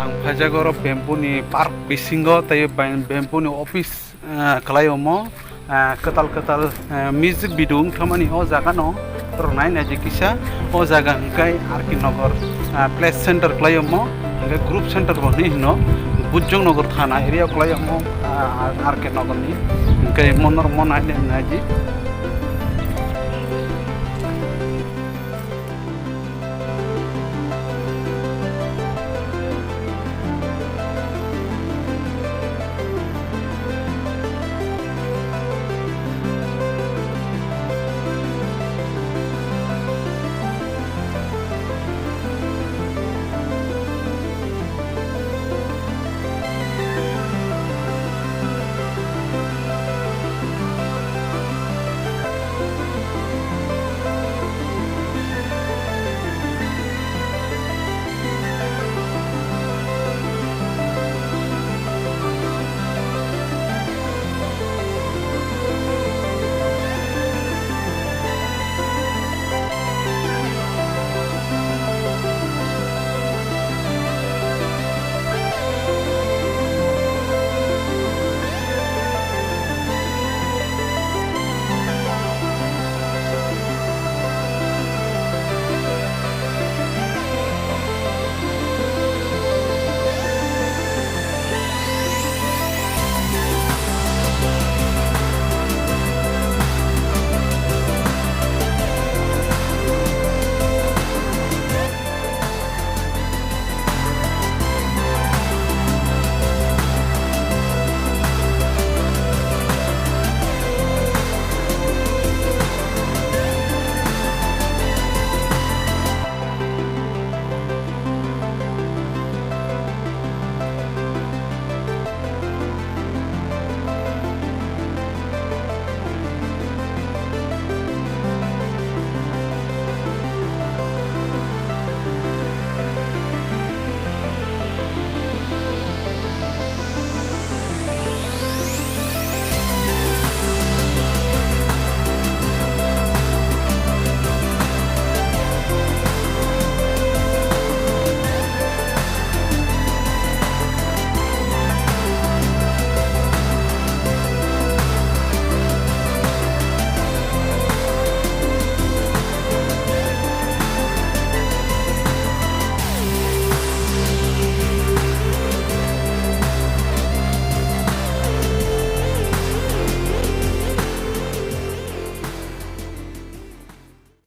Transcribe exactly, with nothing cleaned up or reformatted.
Ang phaijak oro bamboo ni park bisingo tei bam-, bamboo ni office, ah, kwlai omo, ah, kwtal kwtal, ah, music video wngthamani o jaga no rwnai naijak kisa. O jaga hwnkhe R K Nagar, ah, place center kwlai omo, hwnkhe group center bo hinwi hino. Bujong Nagar thana area kwlai omo, ah, R K Nagar ni. Hwnkhe mono rwmo nai naijak.